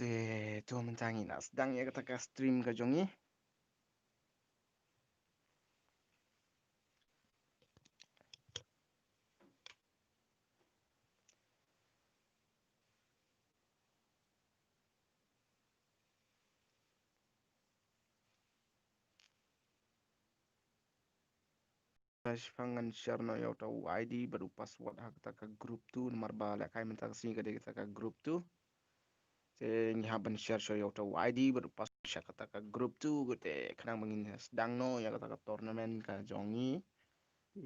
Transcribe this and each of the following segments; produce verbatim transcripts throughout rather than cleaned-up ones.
Te to mynta ngi la sdang ïa kata ka stream ka jong ngi. Shipang ngan share noh ïa uta u I D bad u password ha kata ka group tu, namar ba lehkai mynta ka sngi ka dei kata ka group tu. Te ngi hap ban share shuwa ïa uta u I D bad u password sha kata ka group tu, te khnang ba ngin sdang noh ïa kata ka tournament ka jong ngi.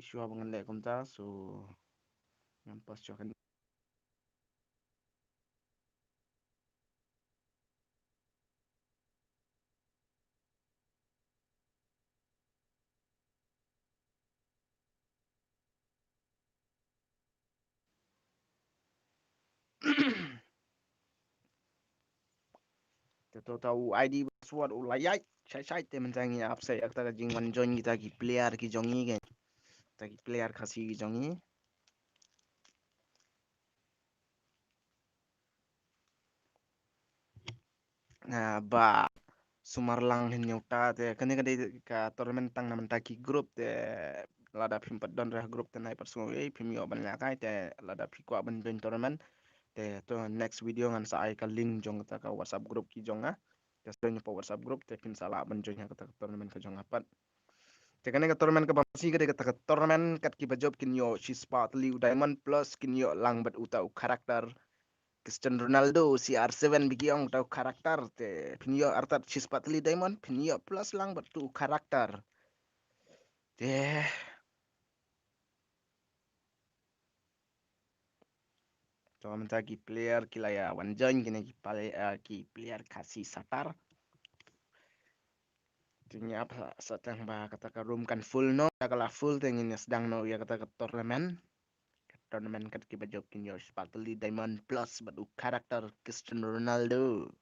Shuwa ba ngan leh kumta, so ngan post shuwa kan. Te to uta u I D password u la ïaid shai shai, te mynta ngi ap sa ïa kata ka jingwan join kita ki player ki jong ngi, kita ki player Khasi ki jong ngi. Na ba sumar lang hin ïa uta, te kane ka dei ka tournament tang na mynta ki group, te lada phim pat don re ha group te nai pat sngew ei phim ïoh ban lehkai, te lada phi kwah ban join tournament te to next video ngan sa ai ka link jong kata ka WhatsApp group ki jong nga. Te sa join pa WhatsApp group te phin sa lah ban join ha kata ka tournament ka jong nga pat. Te kane ka tournament kaba masi ka dei kata ka tournament kat kiba jop kin ïoh shispah tylli u diamond plus kin ïoh lang bad uta u character Cristiano Ronaldo, C R seven ba ki ong, uta u character. Te phin ïoh artat shispah tylli diamond, phin ïoh plus lang bad uta u character. Te to mynta ki player ki la ïa wan join, kine ki pale-, eh, ki player Khasi Satar. Te ngi ap sa tang ba kata ka room kan full noh, ka la full te ngin ïa sdang noh ïa kata ka tournament. Ka tournament kat kiba jop kin ïoh shispah tylli diamond plus bad u character Cristiano Ronaldo.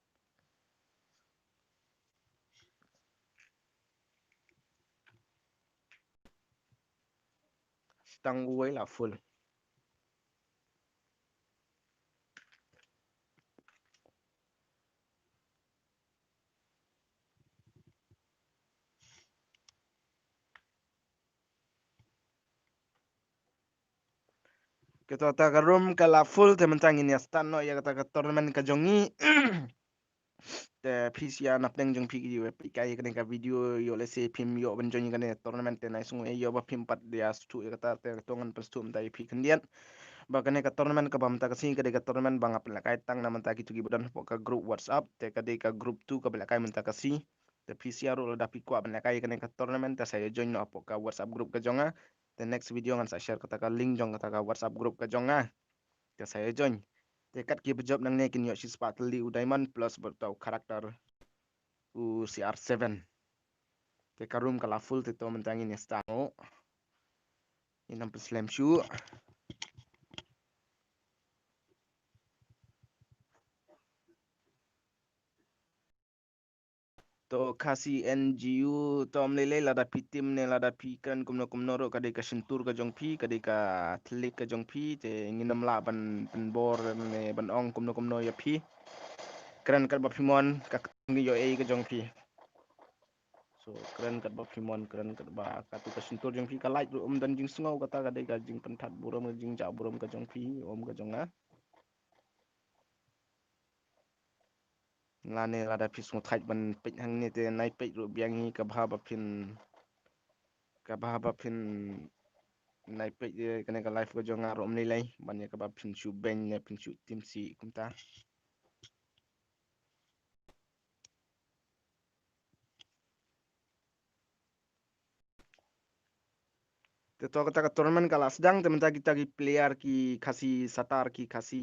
Tang uwei la full. Kata ka room ka la full, te mynta ngin ïa start noh ïa kata ka tournament ka jong ngi. Te phi sha na pdeng jong phi ki ïoh peit ïa kane ka video, ïoh lehse phim ïoh ban join ïa kane tournament, te nai sngew ei ïoh ba phim pat ïa sdang ïa kata, te to ngan pynsdang mynta ïa phi khyndiat ba kane ka tournament kaba mynta ka sngi ka dei ka tournament ba nga pynlehkai tang na mynta kito kiba don hapoh ka group WhatsApp, te ka dei ka group two kaba lehkai mynta ka sngi. Te phi sha ruh lada phi kwah ban lehkai ïa kane ka tournament te sa ïa join noh hapoh ka WhatsApp group ka jong nga. Te next video ngan sa share kata ka link jong kata ka WhatsApp group ka jong nga. Te sa ïa join. Te kat kiba jop nangne kin ïoh shispah tylli u diamond plus bad uta u character u C R seven. Te ka room ka la full, te to mynta ngin ïa start noh. Ngin ym pynslem shuh. To Khasi N G U, to ym lei lei lada phi tim ne lada phi kren kumno kumno ruh ka dei ka shyntur ka jong phi, ka dei ka thylliej ka jong phi, te ngin ym lah ban pynbor ne ban ong kumno kumno ïa phi. Kren katba phi mon, ka kren ïoh ei ka jong phi. So kren katba phi mon, kren katba katu ka shyntur jong phi, ka lait ruh ym don jingsngew, kata ka dei ka jingpynthad burom, ka jingjah burom ka jong phi, ym ka jong nga. Lane lada phi sngewthait ban peit hangne te nai peit ruh biang hi, kaba haba phin, kaba haba phin nai peit ïa kane ka live ka jong nga ruh ym lei lei ban ïa kaba phin shu beiñ ne phin shu tim sih kumta. Te to kata ka tournament ka la sdang, te mynta kita ki player ki Khasi Satar, ki Khasi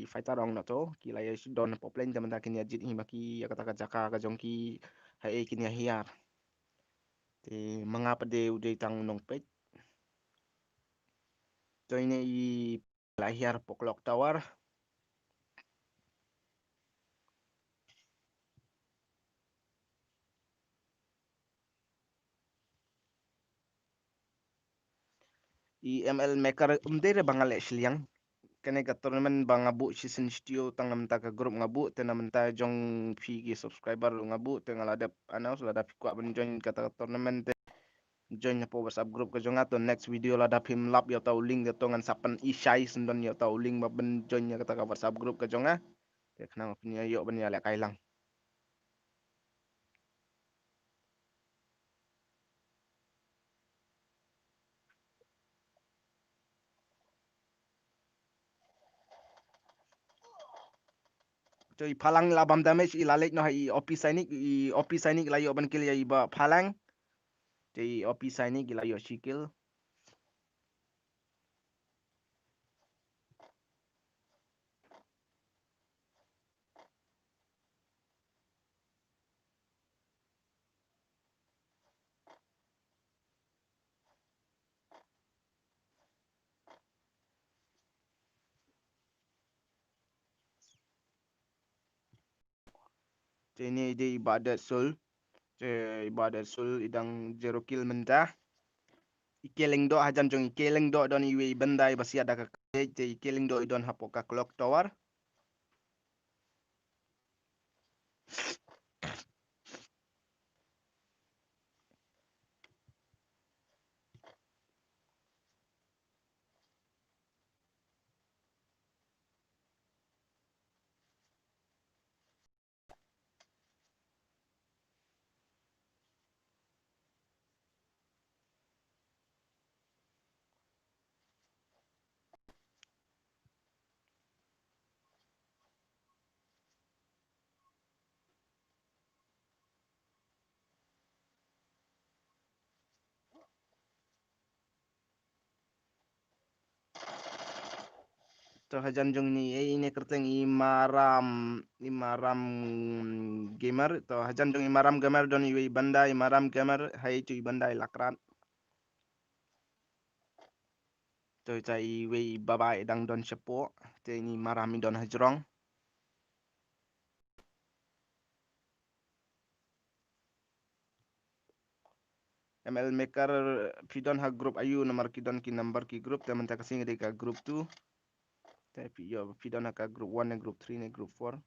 Fighter ong na to, ki la ïa don hapoh plane, te mynta kin ïa jied hi ma ki ïa kata ka jaka ka jong ki, haei kin ïa hiar. Te ma nga pat de u dei tang u nongpeit. To ine i la hiar hapoh Clock Tower. I M L Maker, ym dei re ba nga leh shiliang. kane ka tournament ba nga buh shisien shuh tang na mynta ka group nga buh, te na mynta jong phi ki subscriber ruh nga buh, te nga la dep announce, lada phi kwah ban join kata ka tournament te join hapoh WhatsApp group ka jong nga. To next video lada phim lap ïa uta u link, te to ngan sa pyn-i shai shen don ïa uta u link ba ban join ïa kata ka WhatsApp group ka jong nga. Te khnang phin ïa ïoh ban ïalehkai lang. To i Phalang la bam damage, i la leit noh i O P Sainik, i O P Sainik la ïoh ban kill ïa i Bah Phalang. To i O P Sainik i la ïoh shi kill. Te ine i dei i Bah Detsul. Te i Bah Detsul i dang zero kill mynta. I Kelengdoh, hajan jong i Kelengdoh don iwei i bandai ba siat da ka kajej, te i Kelengdoh i don hapoh ka clock tower. To hajan jong ine, eh, ine kyrteng i Maram, i Maram Gamer. To hajan jong i Maram Gamer don iwei i bandai, i Maram Gamer, hai to i bandai Lakrat. To ita iwei i Baba i dang don shapoh, te ine i Maram i don hajrong. M L Maker, phi don ha group aiu, namar ki don ki number ki group, te mynta ka sngi dei ka group two. Te phi ïoh, phi don ha ka group one ne group three ne group four.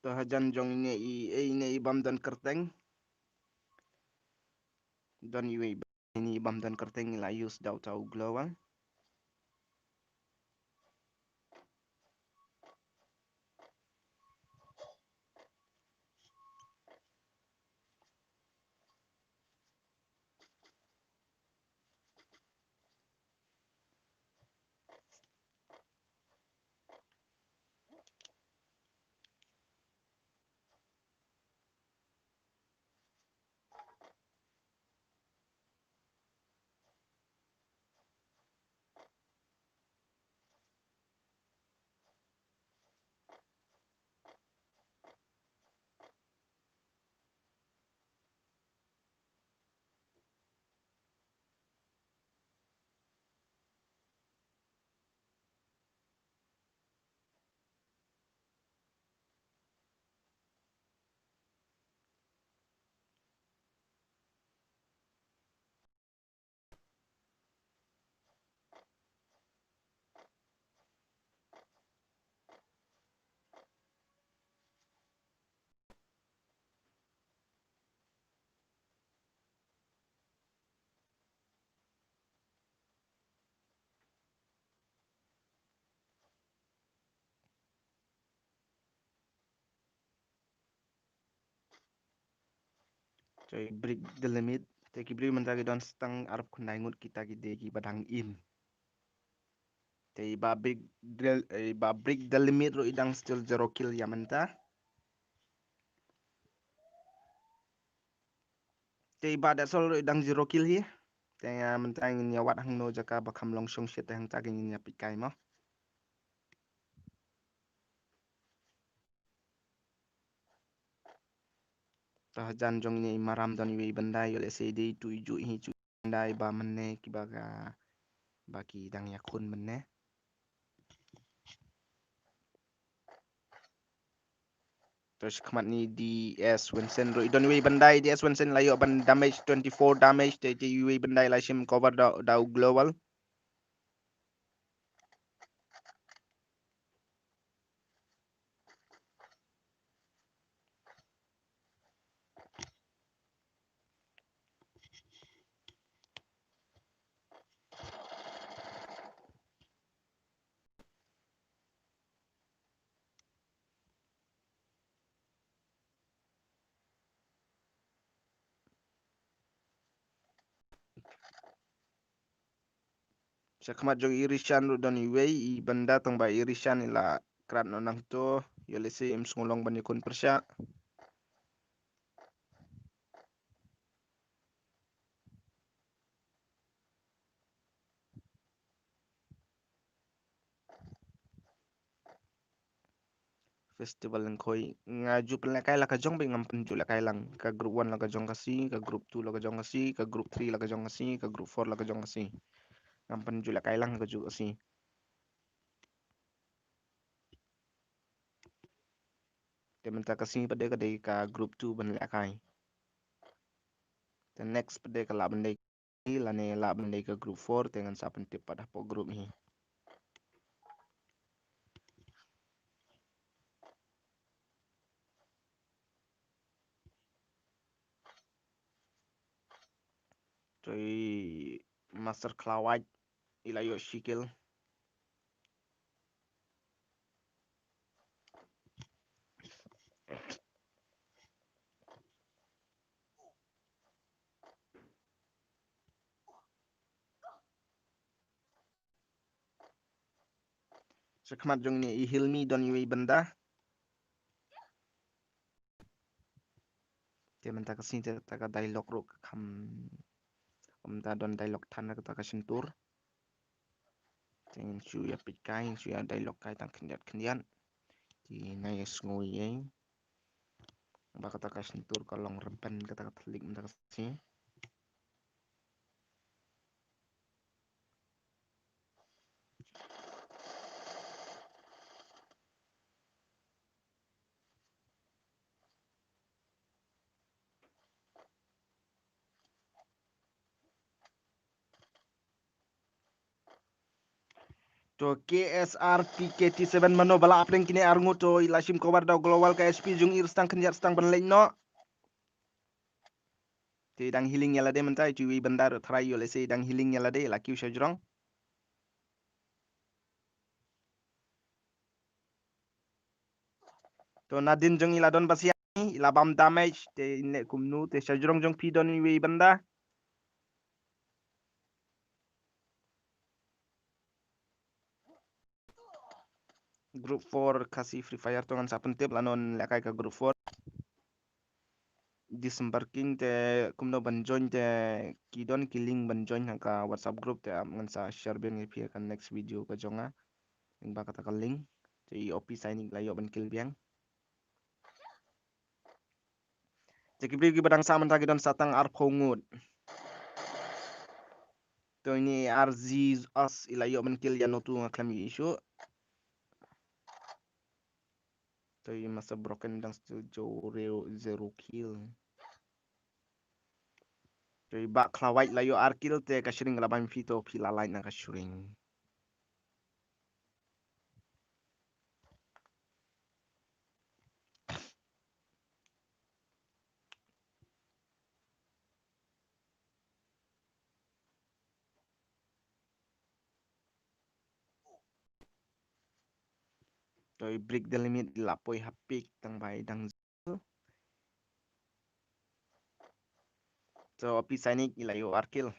To hajan jong ine i, eh, ine i bym don kyrteng. Don iwei i bym don kyrteng, i la use da uta u global. Te i Break the Limit. Te ki briew mynta ki don tang arphew khyndai ngut, kita ki dei kiba dang im. Te i Bah Break the, i Bah Break the Limit ruh i dang still zero kill ïa mynta. Te i Bah Detsul ruh i dang zero kill hi. Te nga mynta ngin ïa wad hangno jaka ba kham long shong shit te hangta ngin ïa peit kai mo. Ta hajan jong ine i Maram don iwei i Bandai, ïoh lehse dei tu i ju hi ju Bandai ba mynne kiba ka, ba ki dang ïakhun mynne. To shakhmat ni D S Vincent ruh i don iwei i Bandai, D S Vincent la ïoh ban damage, twenty-four damage, te te iwei i Bandai la shim cover da, da u Global. Shakhmat jong i Rishan ruh don iwei i Bandai, tang ba i Rishan i la krat noh nangto, ïoh lehse im sngewlong ban ïakhun pyrshah. Festival Lyngkhoi. Nga ju pynlehkai la ka jong bad ngam pynju lehkai lang. Ka group one la ka jong ka C, ka group two la ka jong ka C, ka group three la ka jong ka C, ka group four la ka jong ka C. Ngam pynju lehkai lang ka ju ka C. Te mynta ka C pat de ka dei ka group two ban lehkai. Te next pat de ka lah ban dei lane lah ban dei ka group four, te ngan sa pyntip pat hapoh group hi. To i Master Khlawait i la ïoh shi kill. Shakhmat jong ine i Hilmi don iwei i Bandai. Te mynta ka sngi te ta ka dialogue ruh ka kham, mynta don dialogue than kata ka shyntur. Te ngin shu ïa peit kai, ngin shu ïa dialogue kai tang khyndiat khyndiat. Te nga ïa sngew ïa ba kata ka shyntur ka long rben kata ka thylliej mynta ka sngi. To K S R P K T seven mano ba la hapdeng kine arngut to i la shim cover da u Global, ka H P jong i ruh tang khyndiat tang ban leit noh. Te i dang healing ïa lade mynta, i tu i Bandai ruh tharai ïoh lehse i dang healing ïa lade, i la kiew sha jrong. To Nadin jong i la don ba siang, i la bam damage, te in leh kumno, te sha jrong jong phi don iwei i Bandai. Group four Khasi Free Fire to ngan sa pyntip lano lehkai ka group four. Disembarking te kumno ban join te ki don ki link ban join ha ka WhatsApp group te ap ngan sa share biang ïa phi ha ka next video ka jong nga. Lyngba kata ka link. Te i O P Sainik la ïoh ban kill biang. Te ki briew kiba dang sah mynta ki don sa tang arphew ngut. To ine R Z S i la ïoh ban kill ïa Notu nga khlem ïohi shuh. To i Master Broken dang still zero, zero kill. To i Bah Khlawait la ïoh ar kill te ka shring la bam phi to phi la lait na ka shring. To i Break the Limit la poi ha peak tang ba i dang To O P Sainik i la ïoh ar kill.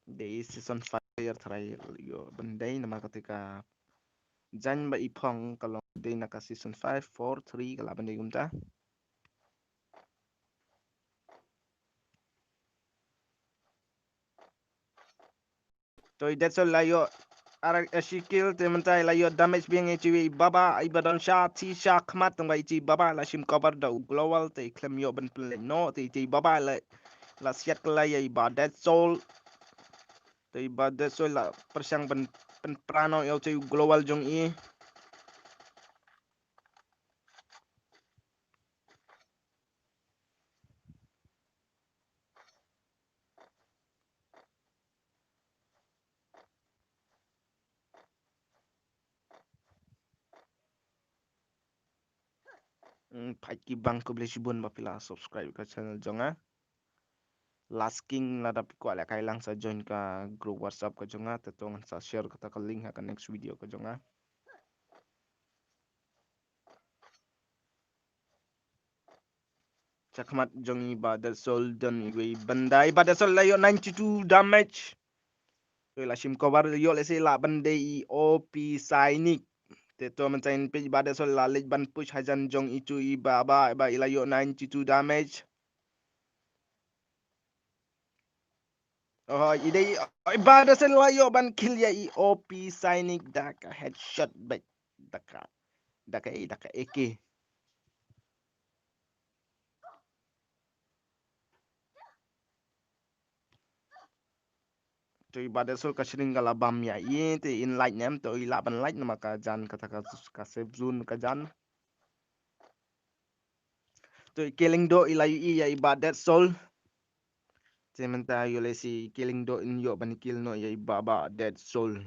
Dei season five tharai ïoh ban dei namar kata ka jan ba i phong ka long dei na ka season five, four, three ka lah ban dei kumta. To i Dead Soul la ïoh ar, eh, shi kill, te mynta i la ïoh damage biang ïa i Baba, i ba don sha, ti sha khmat, tang ba i Baba la shim cover da u Global, te i khlem ïoh ban pynleit noh, te i Baba la, la siat kylla ïa i ba Dead Soul. Te i ba Dead Soul la pyrshang ban pynpra noh ïa u Global jong i. Hmm, peit ki bang, khublei shibun ba phi la subscribe ka channel jong nga. Last king, lada phi kwah lehkai lang sa join ka group WhatsApp ka jong nga, te to ngan sa share kata ka link ha ka next video ka jong nga. Shakhmat jong i ba Dead Soul don iwei i bynda, i ba Dead Soul la ïoh ninety-two damage. To i la shim cover, ïoh lehse lah ban dei i O P Sainik. Te to mynta in peit i ba Dead Soul la leit ban push hajan jong i tu i Baba, i ba i la ïoh ninety-two damage. Oh, i dei i ba Dead Soul la ïoh ban kill ïa i O P Sainik da ka headshot beit. Da ka, da ka, da ka A K. To i ba Dead Soul ka shring ka la bam ïa i, te in lait ne em, to i lah ban lait namar ka jan kata ka, ka safe zone ka jan. To i Killing Dog i la ïoh i ïa i ba Dead Soul. Te mynta ïoh lehse i Killing Dog in ïoh ban kill noh ïa i ba, ba Dead Soul.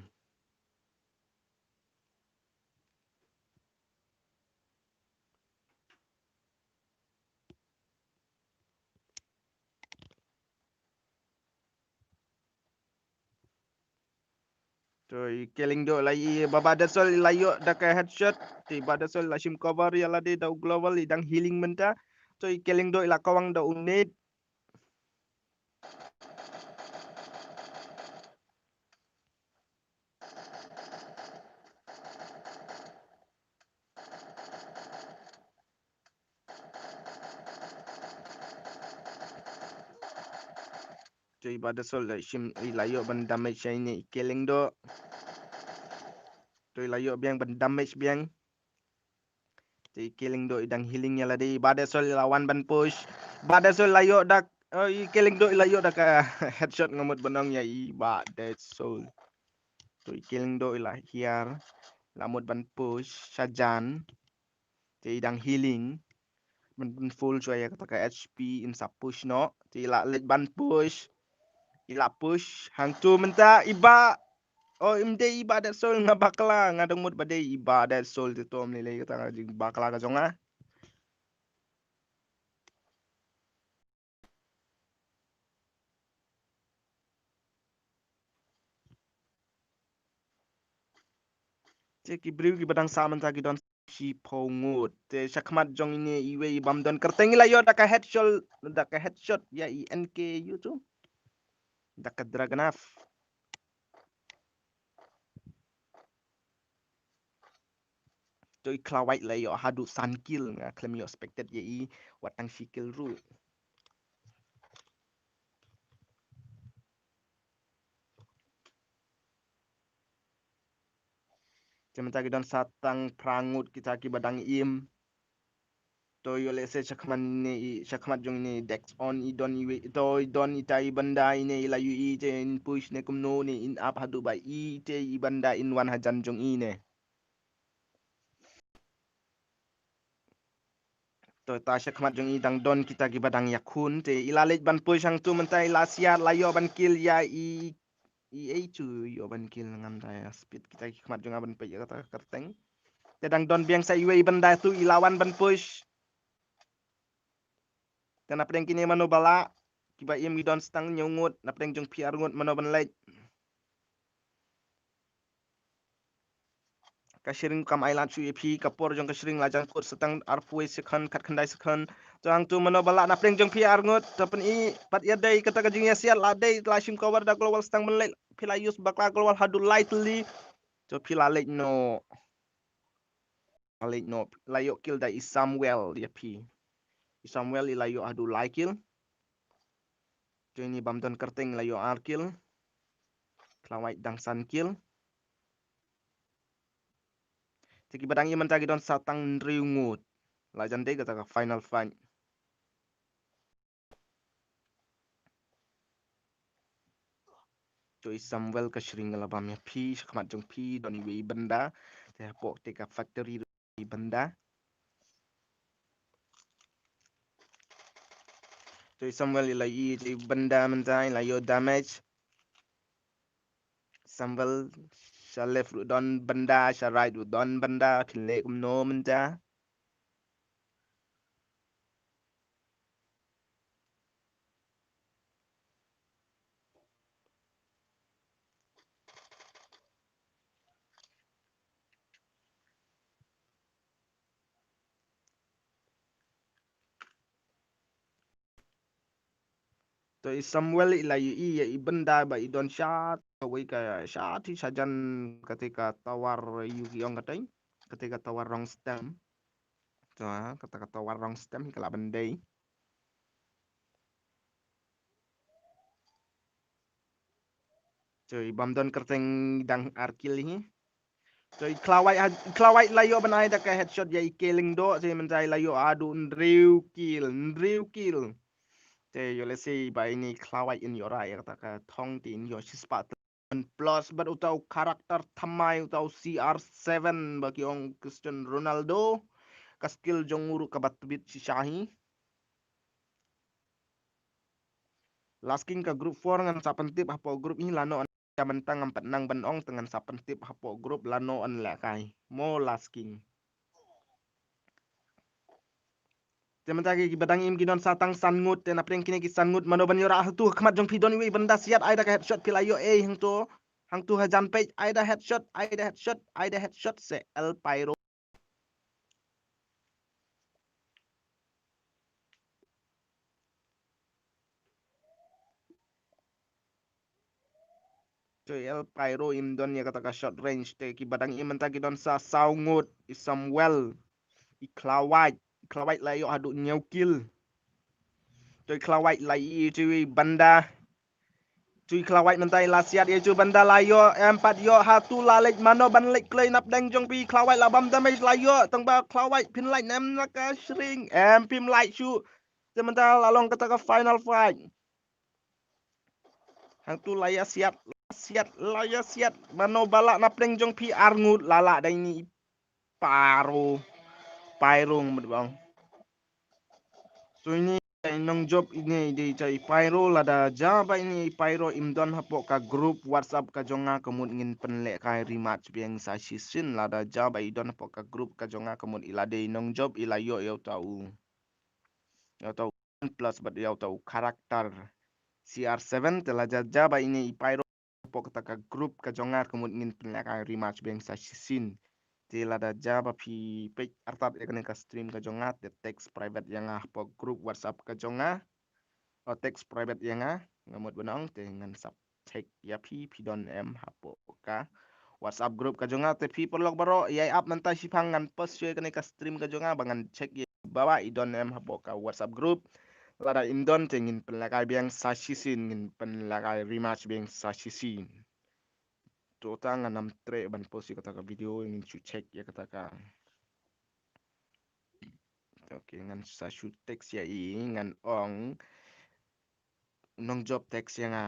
To i Killing Dog la ïoh, i ba, ba Dead Soul la ïoh da ka headshot. To i ba Dead Soul la shim cover ïa lade da u Global, i dang healing mynta. To i Killing Dog la kawang da u nade. To i ba Dead Soul la shim, i la ïoh ban damage ïa ine i Killing Dog. To i la ïoh biang ban damage biang. To i Killing Dog i dang healing ïa lade, i ba Dead Soul i la wan ban push. Ba Dead Soul la ïoh da, oh, i Killing Dog i la ïoh da ka headshot, nga mut ban ong ïa i ba Dead Soul. To i Killing Dog i la hiar, la mut ban push shajan. Te i dang healing. Ban, ban full shuwa ïa kata ka H P, in sa push noh. Te i la leit ban push. I la push. Hangtu mynta i ba. Oh, ym dei i ba Dead Soul, nga bakla, nga dang mut ba dei i ba Dead Soul, te to ym lei lei kata ka jingbakla ka jong nga. Te ki briew kiba dang sah mynta ki don shiphew ngut. Te shakhmat jong ine iwei i bym don kyrteng i la ïoh da ka headshot, da ka headshot ïa i N K ïa utu. Da ka Dragunov. To i Khlawait la ïoh haduh san kill, nga khlem ïoh expected ïa i, wat tang shi kill ruh. Te mynta ki don sa tang phra ngut kita kiba dang im. To ïoh lehse shakhmat ne i, shakhmat jong ine Dex On i don iwei, to i don ita i bynda ine i la ïohi te in push ne kumno ne in ap haduh ba ite i bynda in wan hajan jong ine. To ita shakhmat jong i dang don kita kiba dang ïakhun te i la leit ban push hangtu mynta i la siat la ïoh ban kill ïa i, i ei tu ïoh ban kill ngam da ïa speed kita ki khmat jong nga ban peit ïa kata ka kyrteng. Te dang don biang sa iwei i bynda tu i la wan ban push. Te na pdeng kine mano ba lah, kiba im ki don sa tang hynñiew ngut, na pdeng jong phi ar ngut mano ban leit. Ka shring kam ai lad shuh ïa phi, ka por jong ka shring la jan kut sa tang arphew second, khatkhyndai second. To hangtu mano ba lah na pdeng jong phi ar ngut, to pyni pat ïa dei kata ka jingïasiat la dei la shim cover da Global sa tang ban leit, phi la use bakla Global haduh lai tylli. To phi la leit noh. La leit noh, la ïoh kill da i Samuel ïa phi. I Samuel i la ïoh haduh lai kill. To ine bym don kyrteng la ïoh ar kill. Khlawait dang san kill. Te kiba dang im mynta ki don sa tang hynriew ngut. La jan dei kata ka final fight. To i Samuel ka shring la bam ïa phi, shakhmat jong phi, don iwei i bynda. Te hapoh te ka factory i bynda. To i Samuel i la i, i bynda mynta, i la ïoh damage. Samuel, sha left ruh don bynda, sha right ruh don bynda, phin leh kumno mynta. To i Samuel i la ïohi ïa i bynda ba i don shat kawei ka shat hi shajan kata ka tower ïohi ong kata, kata ka tower rong stem. To ha, kata ka tower rong stem hi ka la ban dei. To i bym don kyrteng dang ar kill hi. To i Khlawait ha, i Khlawait la ïoh ban ai da ka headshot ïa i K Lyngdoh, te mynta i la ïoh haduh hynriew kill, hynriew kill. Te ïoh lehse ba ine i Khlawait in ïoh rai ïa kata ka thong te in ïoh shispah plus bad uta u character thymmai uta u C R seven ba ki ong Cristiano Ronaldo. Ka skill jong u ruh kaba tbit shisha hi. Last King ka group four ngan sa pyntip hapoh group hi lano an, ïa mynta ngam pat nang ban ong te ngan sa pyntip hapoh group lano an lehkai. Mo Last King. Te mynta ki, kiba dang im ki don sa tang san ngut, te na pdeng kine ki san ngut mano ban ïoh rah. Hangtu ha khmat jong phi don iwei i bynda siat, ai da ka headshot phi la ïoh ei hangtu. Hangtu hajan peit, ai da headshot, ai da headshot, ai da headshot se El Pyro. To i El Pyro im don ïa kata ka short range, te kiba dang im mynta ki don sa saw ngut, i Samuel, i Khlawait, i Khlawait la ïoh haduh hynñiew kill. To i Khlawait la ïoh i bynda. To i Khlawait mynta i la siat ïa i bynda la ïoh, em pat ïoh hangtu la leit mano ban leit kloi na pdeng jong phi, i Khlawait la bam damage la ïoh, tang ba Khlawait phin lait ne em na ka shring, em phim lait shuh. Te mynta la long kata ka final fight. Hangtu la ïa siat, la siat, la ïa siat. Mano ba lah na pdeng jong phi ar ngut la lah da ine i Pyro. Pyro mut bang. To ine i nongjop ine i dei i Pyro lada ja ba ine i Pyro im don hapoh ka group WhatsApp ka jong nga ka mut ngin pynlehkai rematch biang sa shisien lada ja ba i don hapoh ka group ka jong nga ka mut i la dei i nongjop i la ïoh ïa uta u. Ïa uta u plus bad ïa uta u character C R seven te la ja ja ba ine i Pyro hapoh kata ka group ka jong nga ka mut ngin pynlehkai rematch biang sa shisien. Te lada ja ba phi peit artat ïa kane ka stream ka jong nga te text private ïa nga hapoh group WhatsApp ka jong nga. O text private ïa nga, nga mut ban ong te ngan sa check ïa phi, phi don em hapoh ka WhatsApp group ka jong nga, te phi paralok baroh ïai ap mynta shiphang ngan post shuwa ïa kane ka stream ka jong nga ba ngan check ïa ba ba i don em hapoh ka WhatsApp group. Lada im don te ngin pynlehkai biang sa shisien, ngin pynlehkai rematch biang sa shisien. To ta ngan ym treh ban post ïa kata ka video, ngin shu check ïa kata ka. Okay, ngan sa shu text ïa i, ngan ong nongjop text ïa nga.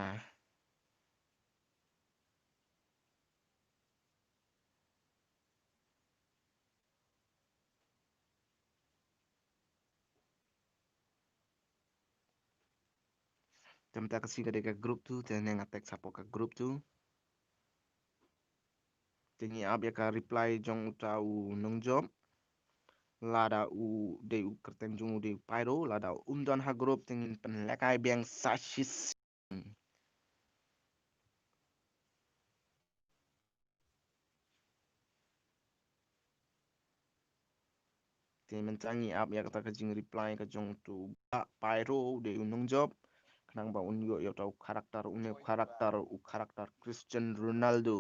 Te mynta ka sngi ka dei ka group tu, te ne nga text hapoh ka group tu. Te ngi ap ïa ka reply jong uta u nongjop. Lada u dei u kyrteng jong u dei u Pyro, lada um don ha group te ngin pynlehkai biang sa shisien. Te mynta ngi ap ïa kata ka jingreply ka jong utu u Bah Pyro, u dei u nongjop. Khnang ba un ïoh ïa uta u character, une u character, u character Cristiano Ronaldo.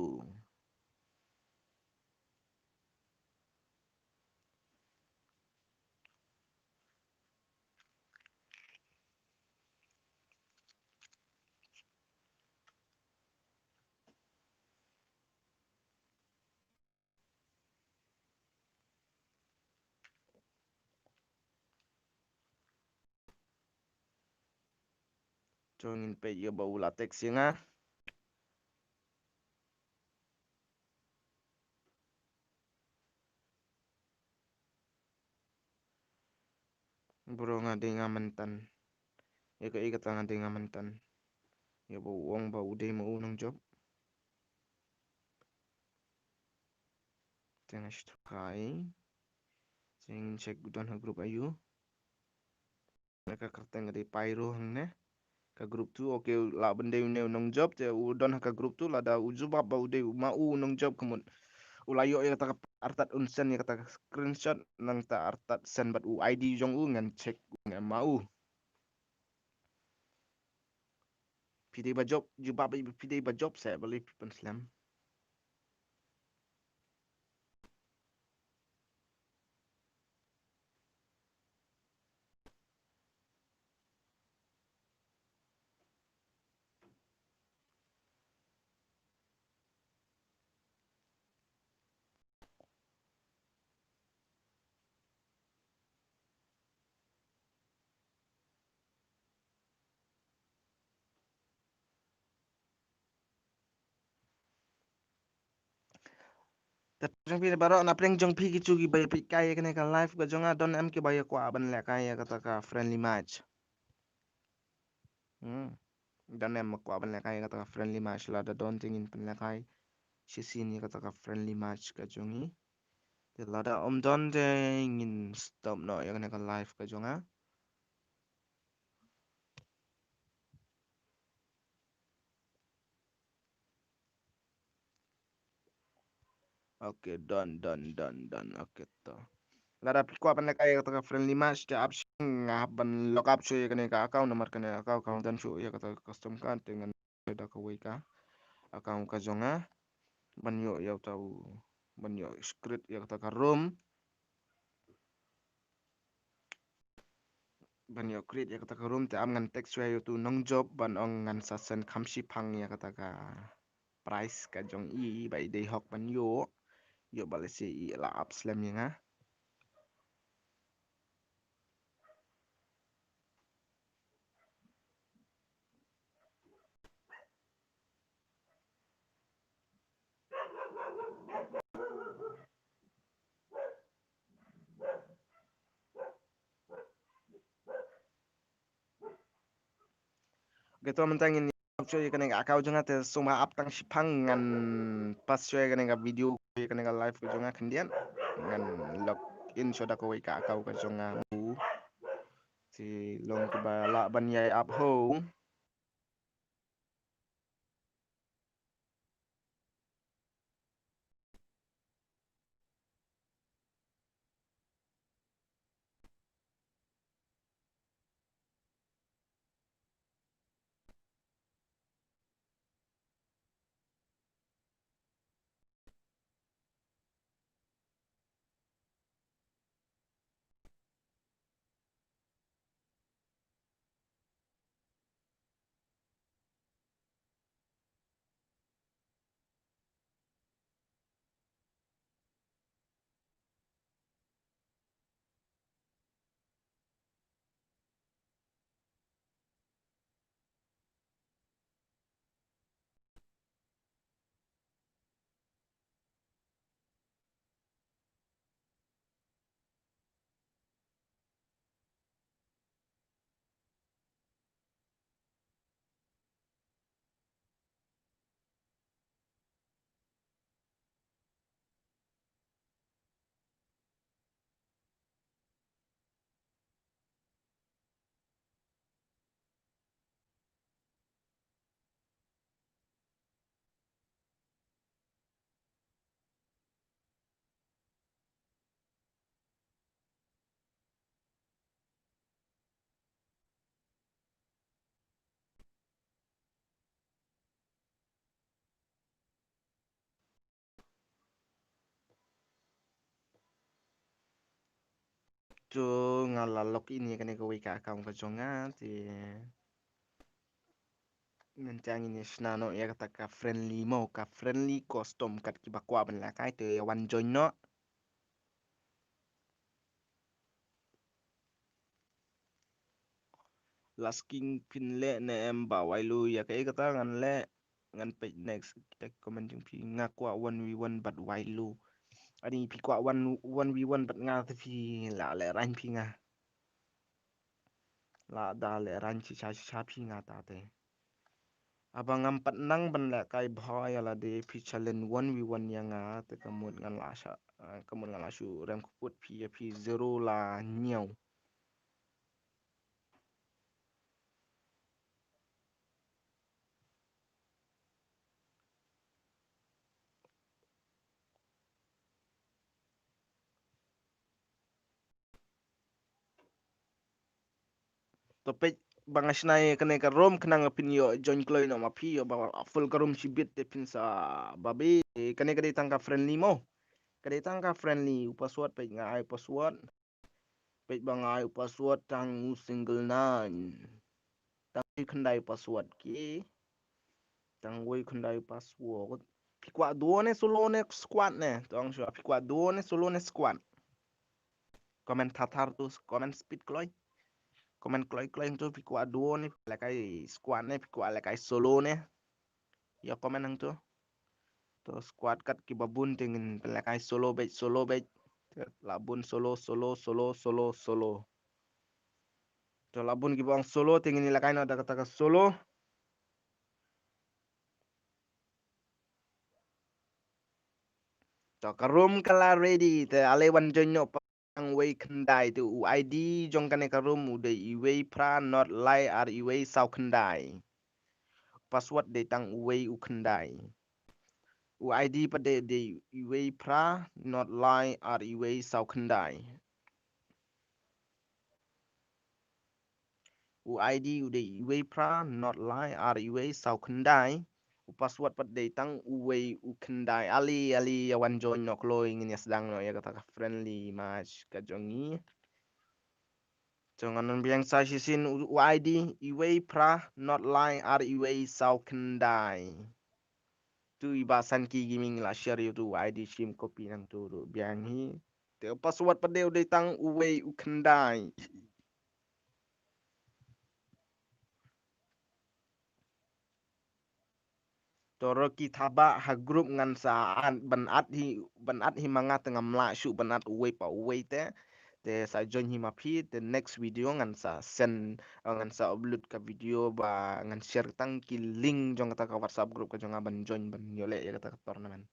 To ngin peit ïa ba u la text ïa nga. Bro, nga dei nga mynta. Ïa kaei kata nga dei nga mynta? Ïa ba u ong ba u dei ma u nongjop. Te nga shu try. Te ngin check u don ha group aiu. Na ka kyrteng ka dei Pyro hangne. Ka group two, okay, lah ban dei une u nongjop, te u don ha ka group two, lada u jubab ba u dei ma u nongjop ka mut u la ïoh ïa kata ka artat un send ïa kata ka screenshot, nangta artat send bad u I D jong u, ngan check u, ngan ma u. Phi dei ba jop, jubab ba phi dei ba jop, sa balei phi pynslem. Te jong phi baroh, na pdeng jong phi kitu kiba ïa peit kai ïa kane ka live ka jong nga, don em kiba ïa kwah ban lehkai ïa kata ka friendly match? Hmm. Don em ba kwah ban lehkai ïa kata ka friendly match? Lada don te ngin pynlehkai shisien ïa kata ka friendly match ka jong ngi. Te lada ym don te ngin stop noh ïa kane ka live ka jong nga. Okay, done, done, done, done. Okay, to. Lada phi kwah ban lehkai ïa kata ka friendly match, te ap shuh, nga hap ban log up shuh ïa kane ka account, namar kane ka account, account don shuh ïa kata ka custom card, te ngan da kawei ka account ka jong nga ban ïoh ïa uta u, ban ïoh create ïa kata ka room. Ban ïoh create ïa kata ka room, te ap ngan text shuwa ïa utu u nongjop ban ong ngan sa send kham shiphang ïa kata ka prize ka jong i ba i dei hok ban ïoh. Ïoh ba lehse i la ap slem ïa nga. Okay, to mynta ngin ap shuwa ïa kane ka account jong nga, te sngewbha ap tang shiphang, ngan pass shuwa ïa kane ka video, ïa kane ka live ka jong nga khyndiat. Ngan log in shuwa da kawei ka account ka jong nga. Te long kiba lah ban ïai ap ho. To nga la log in ïa kane kawei ka account ka jong nga, te mynta ngin ïa shna noh ïa kata ka friendly mo, ka friendly custom kat kiba kwah ban lehkai, te ïa wan join noh. Lasking phin leh ne em Bah Wailu, ïa kaei kata ngan leh, ngan peit next. Kita ki comment jong phi, nga kwah one v one bad Wailu. Ani phi kwah one, one v one bad nga te phi la lehraiñ phi nga. La da lehraiñ shisha shisha phi nga ta te. Haba ngam pat nang ban lehkai bha ïa lade, phi challenge one v one ïa nga te ka mut ngan la sha, eh, ka mut ngan la shu rem kput phi ïa phi zero la ñiew. To peit ba nga shna ïa kane ka room khnang ba phin ïoh join kloi noh ma phi, ïoh ba full ka room shibit te phin sa babe. Kane ka dei tang ka friendly mo. Ka dei tang ka friendly, u password peit nga ai password. Peit ba nga ai u password tang u single nine. Tang uwei khyndai u password ki. Tang uwei khyndai u password. Phi kwah duo ne solo ne squad ne? To ong shuwa, phi kwah duo ne solo ne squad? Comment thar thar tu, comment speed kloi. Comment kloi kloi tu, phi kwah duo ne, lehkai squad ne, phi kwah lehkai solo ne? Ïa comment hangtu. To squad kat kiba bun te ngin pynlehkai solo beit, solo beit. Te la bun solo, solo, solo, solo, solo. To la bun kiba ong solo te ngin lehkai noh da kata ka solo. To ka room ka la ready, te ale wan join noh. Tang uwei khyndai, te u I D jong kane ka room u dei uwei phra nod lai ar uwei saw khyndai. Password dei tang uwei u khyndai. U I D pat dei, dei uwei phra nod lai ar uwei saw khyndai. U I D u dei uwei phra nod lai ar uwei saw khyndai. U password pat dei tang uwei u khyndai. Ale, ale, ïa wan join noh kloi, ngin ïa sdang noh ïa kata ka friendly match ka jong ngi. To ngan ong biang sa shisien u, u I D uwei phra nod lai ar uwei saw khyndai. Tu i Bah Sanki Gaming la share ïa utu u I D, shim copy nangtu ruh biang hi. Te u password pat dei u dei tang uwei u khyndai. To Rocky Thabah ha group ngan sa add, ban add hi, ban add hi ma nga te ngam lah shuh ban add uwei pa uwei te. Te sa join hi ma phi, te next video ngan sa send, eh, ngan sa upload ka video ba ngan share tang ki link jong kata ka WhatsApp group ka jong nga ban join ban ïoh leh ïa kata ka tournament.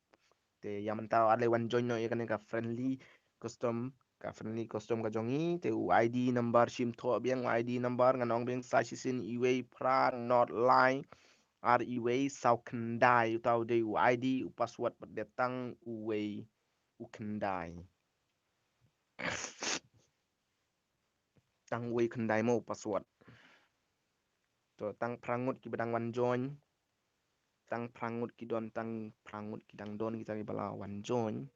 Te ïa mynta ale wan join noh ïa kane ka friendly custom, ka friendly custom ka jong ngi, te u I D number shim thoh biang, u I D number ngan ong biang sa shisien uwei phra nod lai ar uwei saw khyndai, uta u dei u I D, u password pat dei tang uwei u khyndai. Tang uwei khyndai mo u password. To tang phra ngut kiba dang wan join. Tang phra ngut ki don, tang phra ngut ki dang don kita kiba la wan join.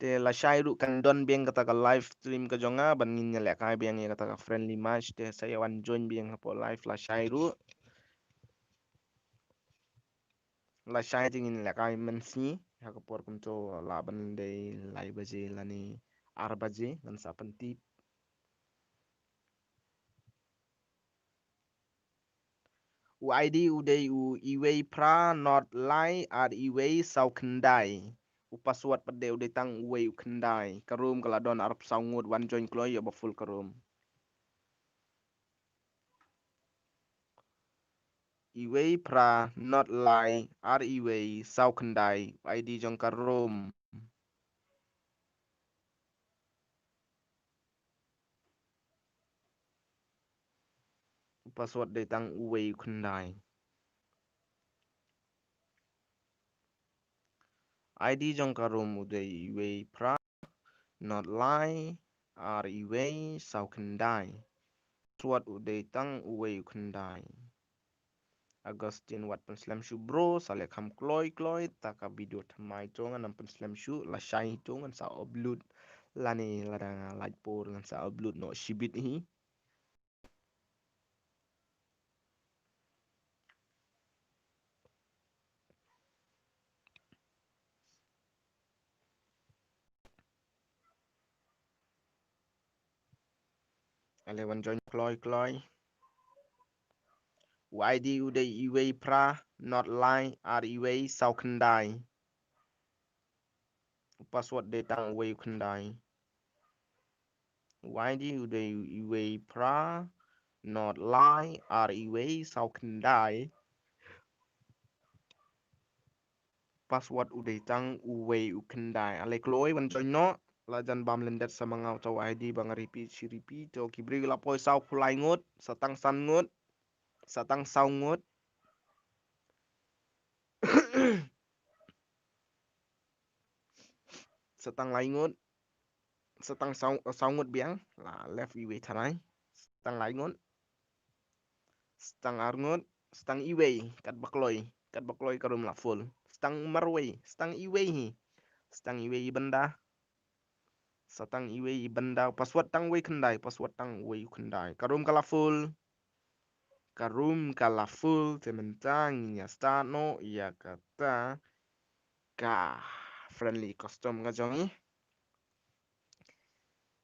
Te lashai ruh kan don biang kata ka live stream ka jong nga ban ngin ïa lehkai biang ïa kata ka friendly match, te sa ïa wan join biang hapoh live lashai ruh. Lashai te ngin lehkai mynsngi ha ka por kumto, lah ban dei lai baje lane ar baje ngan sa pyntip. U I D u dei u uwei phra nod lai ar uwei saw khyndai. U password pat dei u dei tang uwei u khyndai. Ka room ka la don arphew saw ngut, wan join kloi ïa ba full ka room. Uwei phra nod lai ar uwei saw khyndai, I D jong ka room. Password dei tang uwei u khyndai. I D jong ka room u dei uwei phra nod lai ar uwei saw khyndai. Password u dei tang uwei u khyndai. Augustine wat pynslem shuh bro, sa leh kham kloi kloi, ta ka video thymmai to ngan ym pynslem shuh, lashai to ngan sa upload. Lane lada nga lait por ngan sa upload noh shibit hi. Ale wan join kloi kloi. U I D u dei iwei phra, not lai, ar iwei, saw khyndai. U password dei tang uwei u khyndai. U I D u dei iwei phra, not lai, ar iwei, saw khyndai. Password u dei tang uwei u khyndai. Ale kloi wan join noh. La jan bam lyndet sa ma nga uta u I D ba nga repeat shi repeat. To ki briew la poi saw phew lai ngut, sa tang san ngut, sa tang saw ngut. Sa tang lai ngut. Sa tang saw, saw ngut biang. La left iwei tharai. Sa tang lai ngut. Sa tang ar ngut. Sa tang iwei. Katba kloi. Katba kloi ka room la full. Sa tang marwei. Sa tang iwei hi. Sa tang iwei i bynda. Sa tang iwei i bynda. Password tang uwei khyndai. Password tang uwei khyndai. Ka room ka la full. Ka room ka la full, te mynta ngin ïa start noh ïa kata ka friendly custom ka jong i.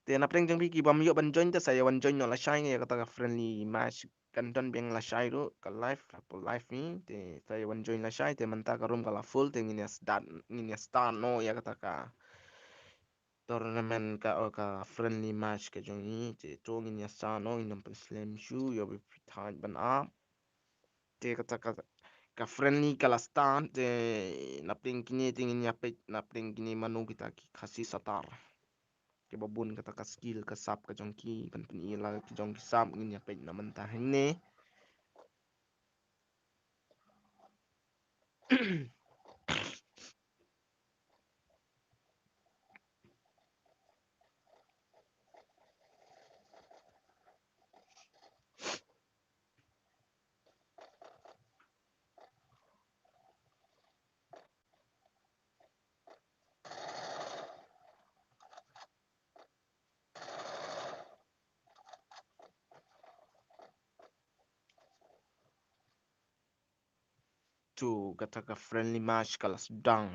Te na pdeng jong phi ki bym ïoh ban join te sa ïa wan join noh lashai ïa kata ka friendly match, kan don biang lashai ruh ka live, hapoh live ni, te sa ïa wan join lashai. Te mynta ka room ka la full, te ngin ïa start, ngin ïa start noh ïa kata ka tournament ka, o ka friendly match ka jong i. Te to ngin ïa start noh, ngin ym pynslem shuh, ïoh ba phi thait ban ap. Te kata ka, ka friendly ka la start, te na pdeng kine te ngin ïa peit na pdeng kine mano kita ki Khasi Satar. Kiba bun kata ka skill ka sap ka jong ki, ban pyni la ki jong ki sap, ngin ïa peit na mynta hangne. To kata ka friendly match ka la sdang.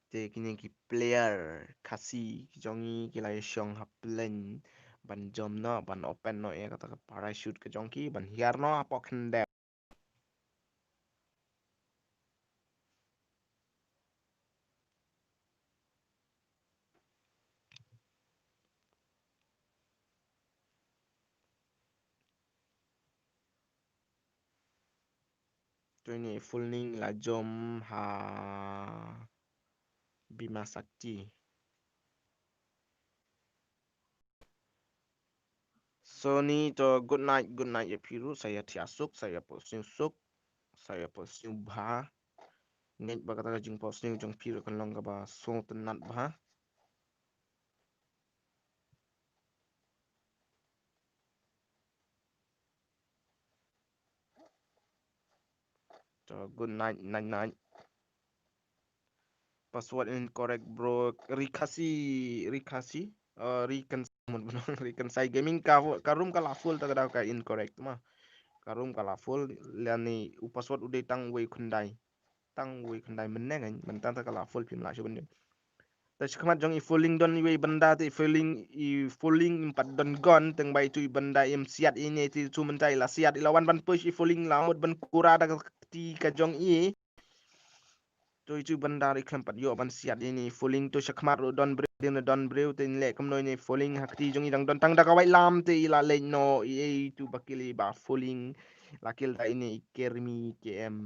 Te kine ki player Khasi ki jong i ki la ïa shong ha plain ban jump noh, ban open noh ïa kata ka parachute ka jong ki, ban hiar noh hapoh khyndew. To ine i Fulning la jump ha Bima Sakti. So ni to good night, good night ïa phi ruh, sa ïa thiah suk, sa ïa poi suk, sa ïa poi bha. Ngeit ba kata ka jingpoi jong phi ruh kan long kaba sngewtynnat bha. To good night, night, night. Password incorrect, bro. Ri Khasi, Ri Khasi. Uh, Ri Khasi, Ri Khasi Gaming ka, ka room ka la full ta ka dei ka incorrect ma. Ka room ka la full, lane u password u dei tang uwei u khyndai. Tang uwei u khyndai mynne kan, mynta ta ka la full phim lah shuh ban join. Te shakhmat jong i Fulning don iwei i bynda te i Fulning, i Fulning im pat don gun, tang ba itu i bynda im siat ine te tu mynta i la siat, i la wan ban push, i Fulning la mut ban kura da ka kti ka jong i. To itu i bynda i khlem pat ïoh ban siat ine i Fulning. To shakhmat ruh don briew, dang don briew, te in leh kumno ine i Fulning, ha kti jong i dang don tang da ka wait lam te i la leit noh, i, i itu ba kill i ba Fulning la kill da ine i Kermi K M.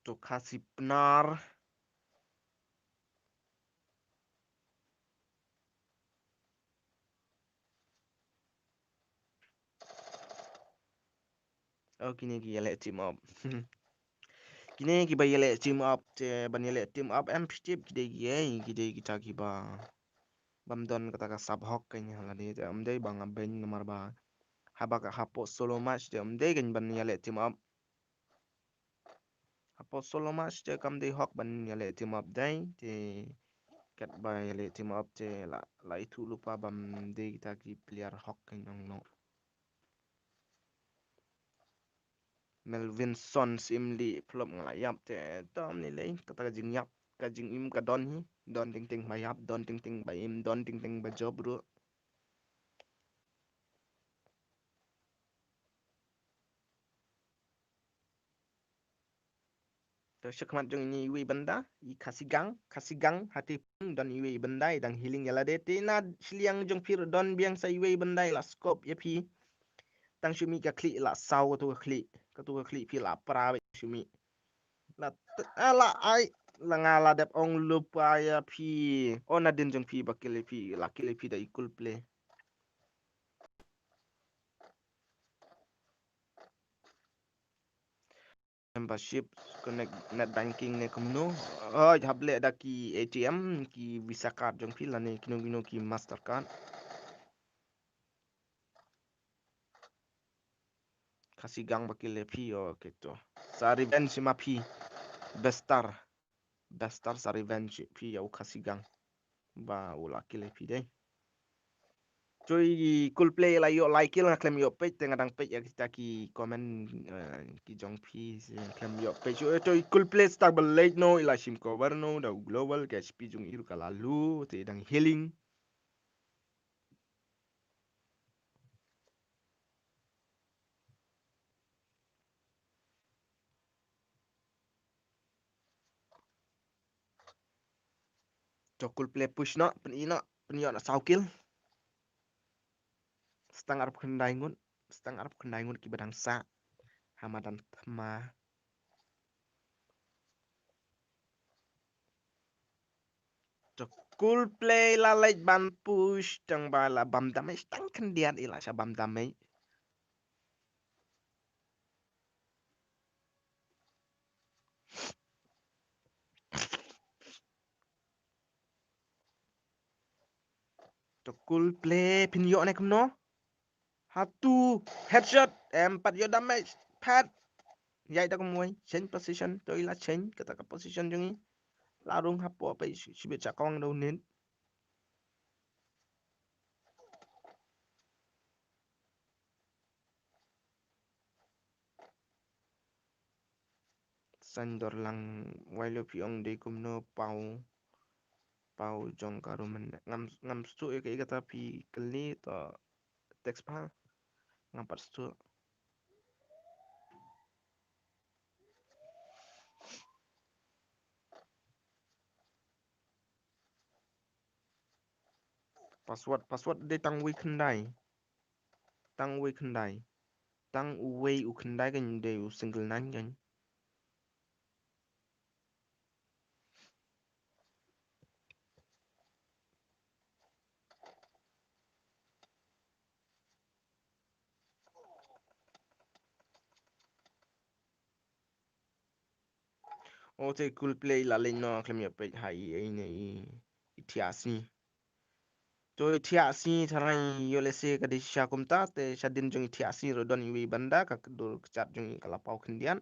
To Khasi Pnar. Oh, kine ki ïaleh team up. Kine kiba ïaleh team up, te ban ïaleh team up em phi tip ki dei ki ei, ki dei kita kiba bym don kata ka sap hok kein ha lade, te ym dei ba nga beiñ namar ba haba ka hapoh solo match te ym dei kein ban ïaleh team up. Hapoh solo match te kam dei hok ban ïaleh team up dei, te katba ïaleh team up te la, la ithuh lypa bym dei kita ki player hok kein ong noh. Melvinson Syiemlieh, phlop nga la ïap te tam ni lei, kata ka jingïap, ka jingim ka don hi, don teng teng ba ïap, don teng teng ba im, don teng teng ba jop ruh. To shakhmat jong ine iwei i bynda, i Khasigang, Khasigang, hati pun don iwei i bynda, i dang healing ïa lade, te na shiliang jong phi ruh don biang sa iwei i bynda, i la scope ïa phi. Tang shu mih ka khlieh la saw katu ka khlieh, katu ka khlieh phi la pra beit shu mih. La t-, ah, la ai, la nga la dep ong lypa ïa phi. Oh, nadien jong phi ba kill ïa phi, la kill ïa phi da i Cool Play. Membership, connect net banking ne kumno. Oh, hap leh da ki A T M, ki Visa card jong phi lane kino kino ki Mastercard. Khasigang ba kill ïa phi, oh, okay to. Sa revenge ma phi. Bestar. Bestar sa revenge phi ïa u Khasigang. Ba u la kill ïa phi dei. Choi Cool Play la ïoh lai kill nga khlem ïoh peit te nga dang peit ïa kita ki comment, eh, ki jong phi, eh, khlem ïoh peit. Choi, choi Cool Play start ba late no i la shim cover no da u Global, ka H P jong i ruh ka la low te i dang healing. To Cool Play push noh, pyn-i noh, pynïoh noh saw kill. Stang arphew khyndai ngut, stang arphew khyndai ngut kiba dang sah ha madan thma. To Cool Play la leit ban push, tang ba la bam damage tang khyndiat, i la shah bam damage. To Cool Play phin ïoh ne kumno? Hatu headshot, em pat ïoh damage, pat. Ïaid da kumwei, change position, to i la change kata ka position jong i. La rung hapoh peit shi-, shibit sha kawang da u nit. Saiñdur lang, wai lo phi ong dei kumno paw, paw jong ka rumen. Ngam, ngam sngewthuh ïa kaei kata phi kylli, to text bha. Ngam pat sngewthuh. Password, password dei tang uwei khyndai. Tang uwei khyndai. Tang uwei u khyndai kan dei u single nine kan. O te Cool Play la leit noh khlem ïoh peit ha i, i ne i, i thiah sngi. To i thiah sngi tharai ïoh lehse ka dei shisha kumta, te shadien jong i thiah sngi ruh don iwei i bynda ka dur kjat jong i ka la paw khyndiat.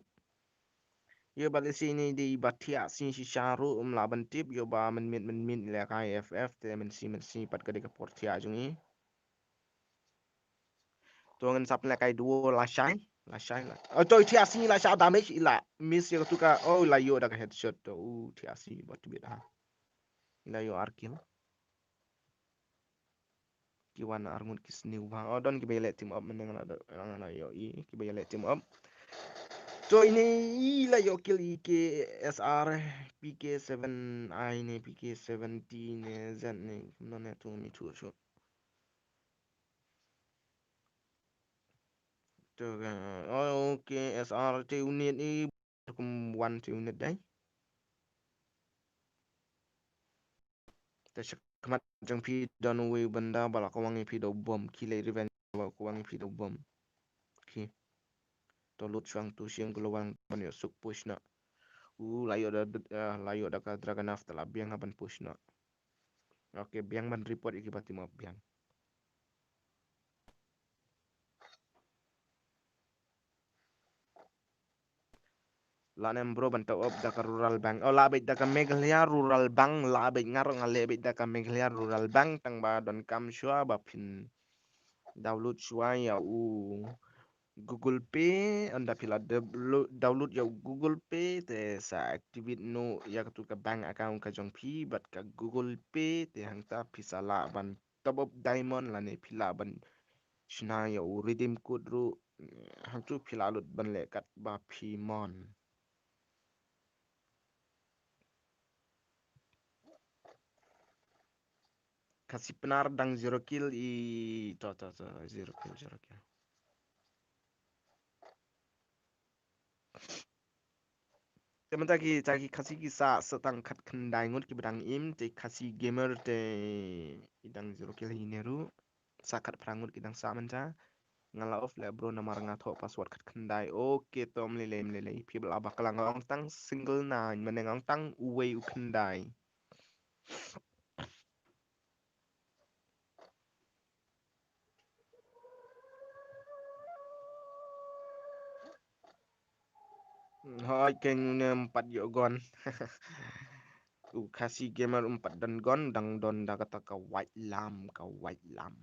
Ïoh ba lehse ine i dei i ba thiah sngi shisha ruh ym lah ban tip, ïoh ba mynmiet mynmiet i lehkai F F te mynsi mynsi pat ka dei ka por thiah jong i. To ngin sa pynlehkai duo lashai, lashai la. Oh, to i thiah sngi la shah damage i la miss ïa katu ka, oh, la ïoh da ka headshot to, u thiah sngi ba tbit ha. I la ïoh ar kill. Ki wan ar ngut ki sniew bha. Oh, don kiba ïaleh team up mynne nga la, nga la ïohi kiba ïaleh team up. To ine i la ïoh kill i K S R, P K seven I ne P K seventy ne Z ne, kumno ne to mi tu shot. To ka, oh, okay, S R te unit i kum wan te unit dai. Te shakhmat jong phi don uwei u bynda ba la kwang ïa phi da u bom, ki leit revenge ba la kwang ïa phi da u bom. Okay. To lut shuwa hangtu sha global ban ïoh suk push noh. U la ïoh da, ah, la ïoh da ka Dragunov, te la biang ha ban push noh. Okay, biang ban report ïa ki ba team up biang. Lane em bro, ban top up da ka Rural Bank. Oh, lah beit da ka Meghalaya Rural Bank, lah beit, nga ruh nga leh beit da ka Meghalaya Rural Bank, tang ba donkam shuwa ba phin download shuwa ïa u Google Pay, ynda phi la download, download ïa u Google Pay, te sa activate noh ïa katu ka bank account ka jong phi bad ka Google Pay, te hangta phi sa lah ban top up diamond lane phi lah ban shna ïa u redeem code ruh, hangtu phi lah lut ban leh kat ba phi mon. Khasi Pnar dang zero kill i, to, to, to, zero kill, zero kill. Te mynta ki, ta ki Khasi ki sah, sah tang khatkhyndai ngut ki ba dang im, te Khasi Gamer te i dang zero kill hi ne ruh. Sah khatphra ngut ki dang sah mynta. Nga la off leh bro namar nga thoh password khatkhyndai. Okay, to ym lei lei, ym lei lei. Phi ba la bakla, nga ong tang single nine, mynne nga ong tang uwei u khyndai. Hooid, kane une um pat ïoh gun. U Khasi Gamer um pat don gun, dang don da kata ka white lam, ka white lam.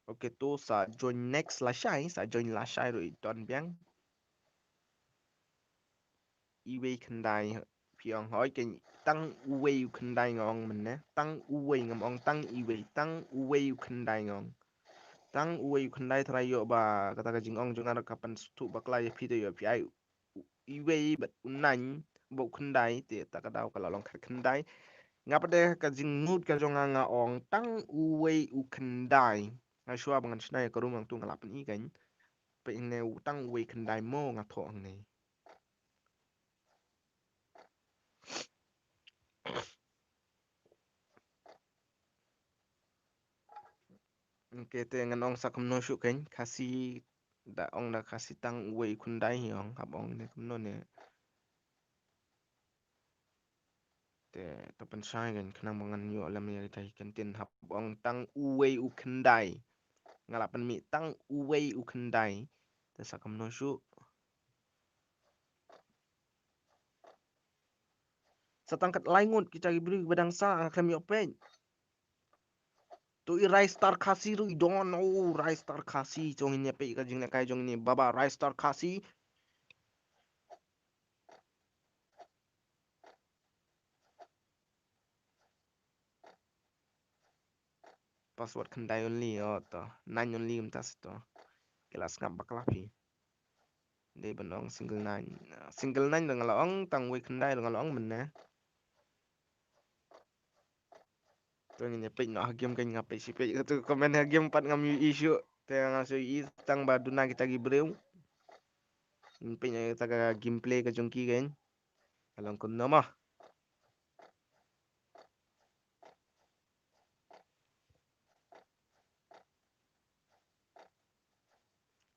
Okay, to sa join next lashai, sa join lashai ruh i don biang. Iwei khyndai phi ong, hooid, kane tang uwei u khyndai nga ong mynne, tang uwei, ngam ong tang iwei, tang uwei u khyndai nga ong. Tang uwei u khyndai, tharai ïoh ba kata ka jingong jong nga ruh ka pynsngewthuh bakla ïa phi, te ïoh phi ai iwei bad u nine bad u khyndai, te ta ka daw ka la long khatkhyndai. Nga pat de ka jingmut ka jong nga, nga ong tang uwei u khyndai. Nga shuwa ba ngan shna ïa ka room hangtu nga la pyni kein. Peit hangne, tang uwei khyndai mo nga thoh hangne. Okay, te ngan ong sa kumno shuh kein, Khasi da ong da Khasi tang uwei u khyndai hi ong, hap ong ne kumno ne. Te to pynshai kein khnang ba ngan ïoh lem ïa kita ki kyntien, hap ong tang uwei u khyndai. Nga la pynmih tang uwei u khyndai. Te sa kumno shuh. Sa tang khatlai ngut kita ki briew ba dang sah, nga khlem ïoh peit. To i Ristar Khasi ruh i don, oh, Ristar Khasi, jong ine peit ka jinglehkai jong ine, baba Ristar Khasi. Password khyndai only, oh, to. Nine only mynta sa to. Ki la sngap bakla phi. Dei ban ong single nine. Single nine ruh nga la ong, tang uwei khyndai ruh nga la ong mynne. To ngin ïa peit noh ha game, kein nga peit shi peit katu comment ha game pat ngam ïohi shuh. Te nga shu ïohi tang ba duna kita ki briew. Ngin peit noh ïa kata ka gameplay ka jong ki kein. Ka long kumno mo.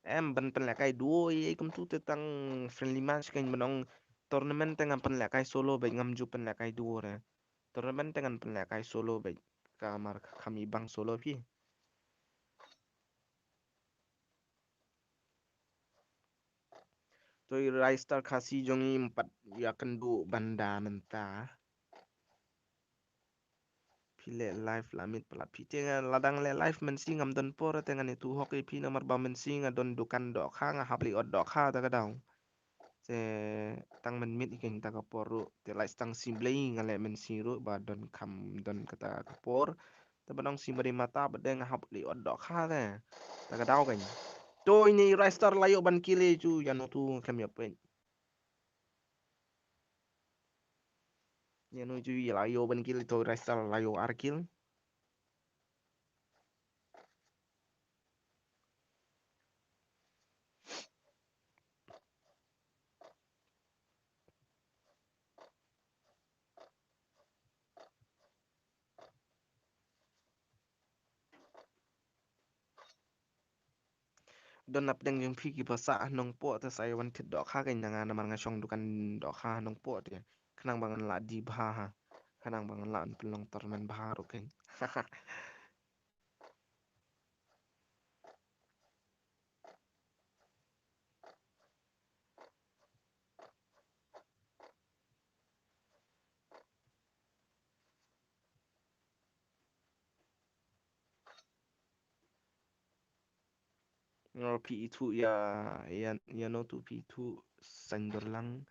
Em, ban pynlehkai duo ei ei kumtu te tang friendly match, kein ban ong tournament te ngan pynlehkai solo beit, ngam ju pynlehkai duo re. Tournament te ngan pynlehkai solo beit, ka mar kham i bang solo phi. To i Ristar Khasi jong i, ym pat ïakynduh ban da mynta. Phi leh live la miet palat phi, te nga la dang leh live mynsi ngam don por, te ngan ïathuh hok ïa phi namar ba mynsi nga don dukan dohkha, nga hap leit ot dohkha ta ka daw. Te tang mynmiet hi kein ta ka por ruh, te lait tang shi blei nga leh mynsi ruh ba don kham don kata ka por. Te ban ong shi mari mata ba dei nga hap leit ot dohkha te. Ta ka daw kein. To ine i Ristar la ïoh ban kill ïa u, ïa utu khlem ïoh peit. Ïa uno ju ïa la ïoh ban kill, to Ristar la ïoh ar kill. Don na pdeng jong phi kiba sah ha Nongpoh te sa ïa wan thied dohkha kein na nga namar nga shong dukan dohkha ha Nongpoh te. Khnang ba ngan lah die bha ha. Khnang ba ngan lah pynlong tournament bha ruh kein. Nga phi ithuh ïa, ïa, ïa no tu phi ithuh Saindorlang.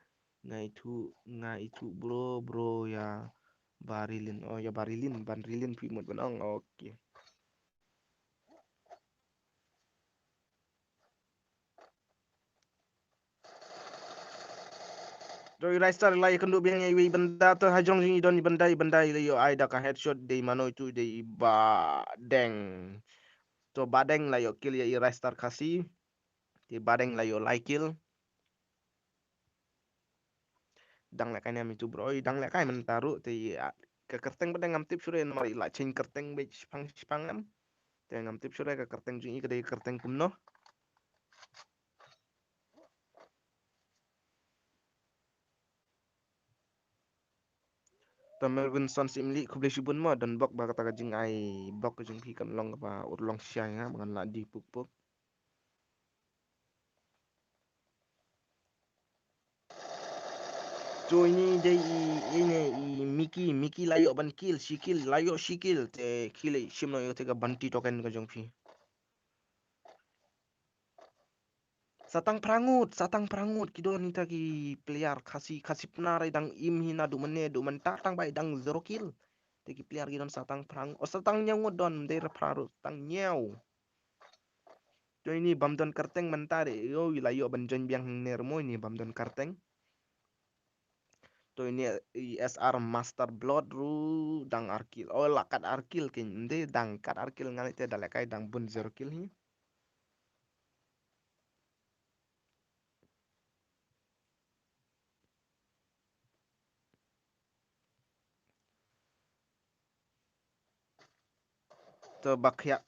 Nga ithuh, nga ithuh bro, bro ïa Barilin. Oh, ïa Barilin, Banrilin phi mut ban ong. Okay. To i Raistar la ïa kynduh biang ïa iwei i bynda to ha jrong jong i don i bynda, i bynda i la ïoh ai da ka headshot dei mano itu dei i Badeng. To Badeng la ïoh kill ïa i Raistar Khasi. Te Badeng la ïoh lai kill. Dang lehkai ne em itu bro, i dang lehkai mynta ruh te i, ah, ka kyrteng ba dang ngam tip shuh re namar i la change kyrteng ba shipang shipang em. Te ngam tip shuh re ka kyrteng jong i ka dei ka kyrteng kumno. To Melvinson Simli khublei shibun mo, don bok ba kata ka jingai bok ka jong phi kan long kaba urlong shai nga ba ngan la die puk puk. To ini dei i, ini i Mickey, Mickey la ïoh ban kill, shi kill, la ïoh shi kill, te kill i shim no ïoh te ka bounty token ka jong phi. Sa tang phra ngut, sa tang phra ngut ki don ita ki player Khasi, Khasi Pnar i dang im hi naduh mynne, duh mynta tang ba i dang zero kill. Te ki player ki don sa tang phra ngut, o sa tang hynñiew ngut don, dei ra phra ruh, sa tang hynñiew. To ini bym don kyrteng mynta de, yo i la ïoh ban join biang hangne ruh mo ini bym don kyrteng. To ini i S R Master Blood ruh dang ar kill. O la kat ar kill kein, ym dei dang kat ar kill ngan ite da lehkai dang bun zero kill hi. To Bakhia.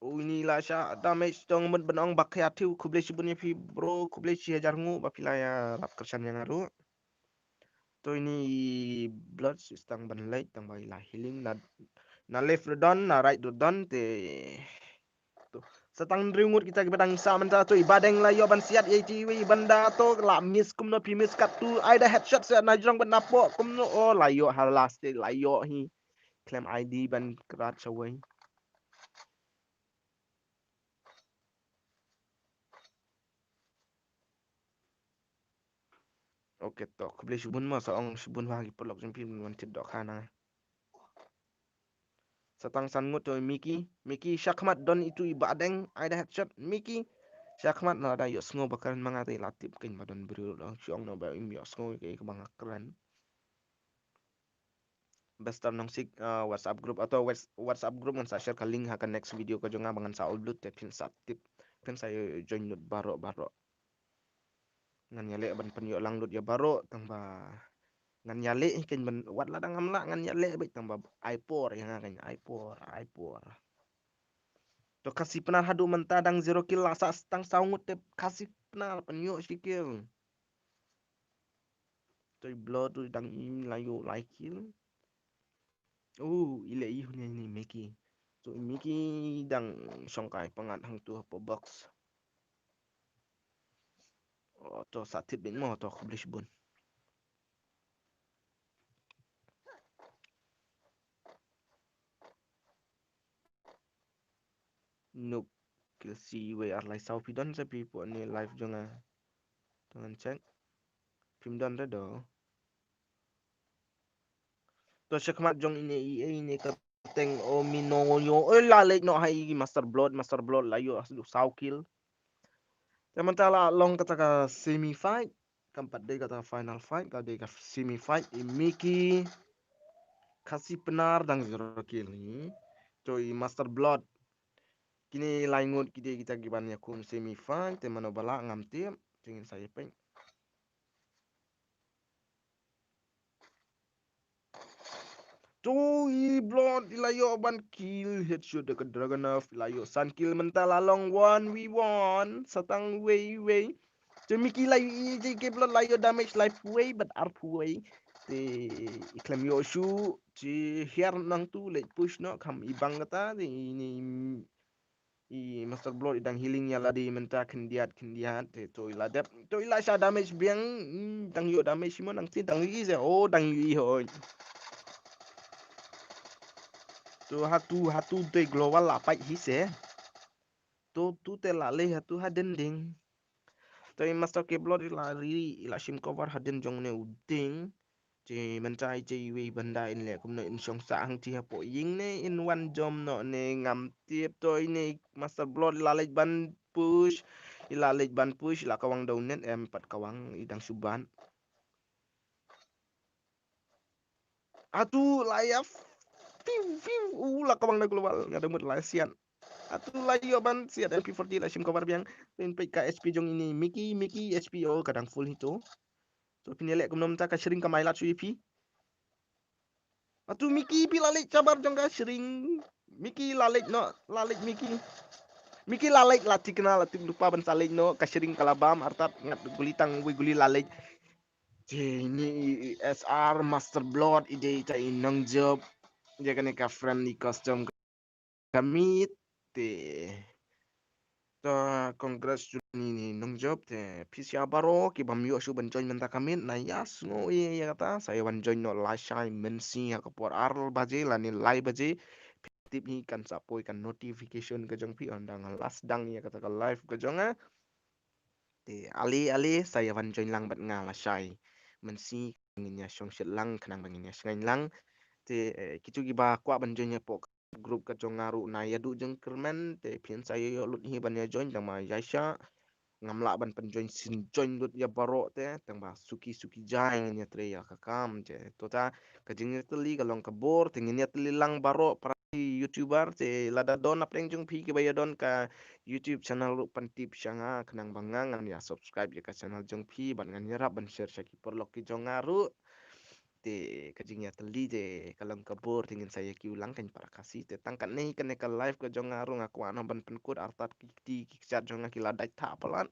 Uni la sha damage to nga mut ban ong Bakhia Thew khublei shibun ïa phi bro, khublei shi hajar nguh ba phi la ïarap kyrshan ïa nga ruh. To ini i Blood sa tang ban leit tang ba i la healing na, na left ruh don, na right ruh don te. To sa tang hynriew ngut kita kiba dang sah mynta to i Badeng la ïoh ban siat ïa iti iwei i bynda to la miss kumno phi miss kat tu ai da headshot sa na jrong ban napoh kumno o la ïoh ha last te la ïoh hi. Klem I D ban krat shawei. Okay to khublei shibun mo sa ong shibun ha ki paralok jong phi ban wan thied dohkha na. Sa tang san ngut to Mickey, Mickey shakhmat don itu i Badeng ai da headshot Mickey. Shakhmat la da ïohsngew ba kren ma nga te la tip kein ba don briew dang shong no ba im ïohsngew ïa ka ba nga kren. Bester Nongsik, ah, WhatsApp group atau Whats-, WhatsApp group ngan sa share ka link ha ka next video ka jong nga ba ngan sa upload te phin sa tip. Phin sa ïoh join lut baroh baroh. Ngan ïaleh ban pynïoh lang lut ïa baroh tang ba ngan ïaleh hi kein ban wat la dang ngam lah ngan ïaleh beit tang ba ai por ïa nga kein ai por ai por. To Khasi Pnar haduh mynta dang zero kill la sah tang saw ngut te Khasi Pnar pynïoh shi kill. To i Blood ruh dang im la ïoh lai kill. Oh, i leh i hun ïa ini Mickey. To i Mickey dang shong kai pyngngad hangtu hapoh box. Oh, to sa thied beit mo to khublei shibun. Nuk kill shi wei ar lai saw phi don sa phi pok ni live jong nga. To ngan check. Phim don re do. To shakhmat jong ine i, i, ine ka teng o mino yo. Oi la leit no hai Master Blood, Master Blood la ïoh saw kill. Te mynta la long kata ka semi fight. Kam pat dei kata final fight, ka dei ka semi fight. I Mickey Khasi Pnar dang zero kill hi. To i Master Blood. Kine lai ngut ki dei kita kiban ïakhun semi fight, te mano ba lah ngam tip. Te ngin sa ïa peit. To i Blood i la ïoh ban kill, headshot da ka Dragunov, i la ïoh san kill, mynta la long one v one, sa tang wei wei. To Mickey la ïohi, to i Blood la ïoh damage lai phew wei bad ar phew wei. Te i khlem ïoh shuh, to hiar nangtu leit push noh, kham i bang kata, te ine i Master Blood i dang healing ïa lade mynta, khyndiat khyndiat, te to i la dep, to i la shah damage biang. Hmm, dang ïoh damage mo, nangta dang ïohi se, oh dang ïohi hoi. To hatu, hatu te Global la pait hi se. To tu te la leh hatu ha dinding. To i Master K Blood i la ri, i la shim cover hadien jong une u dieng. Te mynta i te iwei i ban da in leh kumno, in shong sah hangtei hapoh ïing ne in wan jom noh ne ngam tip. To ine i Master Blood i la leit ban push, i la leit ban push, i la kawang da u net, em pat kawang, i dang shu ban. Atu la ïa. Fiu, fiu. U la kawang da Global. Nga dang mut la siat. Atu la ïoh ban siat M P forty, la shim cover biang. Pynpeit ka H P jong ine i Mickey, Mickey H P, oh ka dang full hi to. To phin ïaleh kumno mynta, ka Shring ka mai lad shuh ïa phi. Atu Mickey, phi la leit shabar jong ka Shring. Mickey la leit noh, la leit Mickey. Mickey la leit, la thikna, la tip lypa ban sa leit noh, ka Shring ka la bam artat, ngat guli tang wei guli la leit. Te ine i S R Master Blood i dei ita i nongjop ïa kane ka friendly custom ka miet. Te to congrats to ine i nongjop. Te phi sha baroh kiba ym ïoh shuh ban join mynta ka miet, na ïa sngew ïa kata, sa ïa wan join noh lashai mynsngi ha ka por ar baje lane lai baje. Phi tip hi kan sa poi ka notification ka jong phi, ynda nga la sdang ïa kata ka live ka jong nga. Te ale ale sa ïa wan join lang bad nga lashai mynsngi, ngin ïa shong shit lang khnang ba ngin ïa shngaiñ lang. Te eh, kitu kiba kwah ban join hapoh group ka jong nga ruh, na ïa duh jingkyrmen te phin sa ïa ïoh lut hi ban ïa join, tang ma ïa sha ngam lah ban pynjoin sien join lut ïa baroh te, tang ba suki suki jai ngin ïa trei ïa ka kam. Te to ta ka jingïatylli ka long ka bor, te ngin ïatylli lang baroh para YouTuber. Te lada don napdeng jong phi kiba ïa don ka YouTube channel ruh, pyntip sha nga khnang ba nga ngan ïa subscribe ïa ka channel jong phi bad ngan ïarap ban share sha ki paralok ki jong nga ruh. Te ka jingïatylli te ka long ka bor, te ngin sa ïa kiew lang, kan para Khasi. Te tang katne kane ka live ka jong nga ruh nga kwah noh ban pynkut, artat ki kti ki kjat jong nga ki la dait thah palat.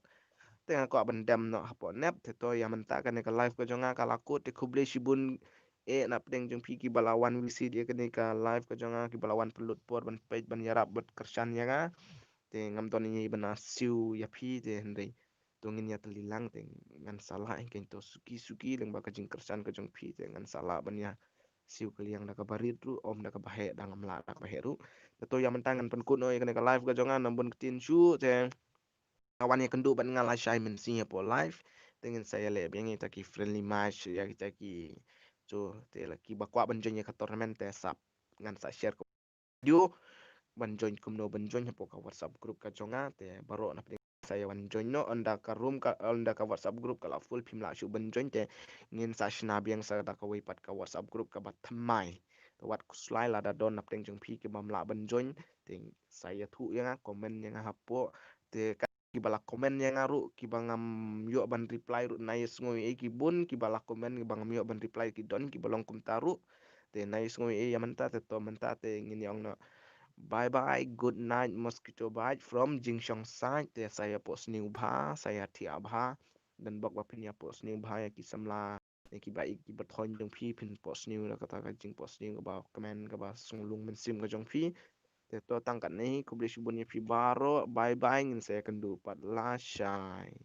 Te nga kwah ban dem noh hapoh nep. Te to ïa mynta kane ka live ka jong nga ka la kut. Te khublei shibun eh napdeng jong phi kiba la wan visit ïa kane ka live ka jong nga, kiba la wan pynlut por ban peit ban ïarap bad kyrshan ïa nga. Te ngam don ïa ban siew ïa phi, te hynrei to ngin ïatylli lang, te ngan sa lah hi kein, to suki suki lyngba ka jingkyrshan ka jong phi, te ngan sa lah ban ïa siew kylliang da kaba rit ruh, ym da kaba heh, da ngam lah da kaba heh ruh. Te to ïa mynta ngan pynkut noh ïa kane ka live ka jong nga, ngan bun ktien shuh, te nga wan ïa kynduh bad nga lashai mynsngi hapoh live. Te ngin sa ïaleh biang ïa kita ki friendly match ïa kita ki. So te la kiba kwah ban join ïa ka tournament te sap ngan sa share ka video ban join, kumno ban join hapoh ka WhatsApp group ka jong nga. Te baroh na pdeng sa ïa wan join noh, ynda ka room ka, ynda ka WhatsApp group ka la full phim lah shuh ban join, te ngin sa shna biang sa da kawei pat ka WhatsApp group kaba thymmai. Te wat khuslai lada don napdeng jong phi kibym lah ban join, te sa ïathuh ïa nga, comment ïa nga hapoh. Te ka kiba la comment ïa nga ruh, kiba ngam ïoh ban reply ruh, na ïa sngew ei ki bun, kiba la comment kiba ngam ïoh ban reply ki don, kiba long kumta ruh. Te na ïa sngew ei ïa mynta, te to mynta te ngin ïa ong noh bye bye, good night, mosquito bite from Jingshong side. Te sa ïa poh sniew bha, sa ïa thiah bha. Don bok ba phin ïa poh sniew bha ïa ki samla, ïa kiba ïeit kiba thoiñ jong phi, phin poh sniew da kata ka jingpoh sniew kaba kmen kaba sngewlung mynsiem ka jong phi. Te to tang katne hi, khublei shibun ïa phi baroh, bye bye, ngin sa ïa kynduh pat lashai.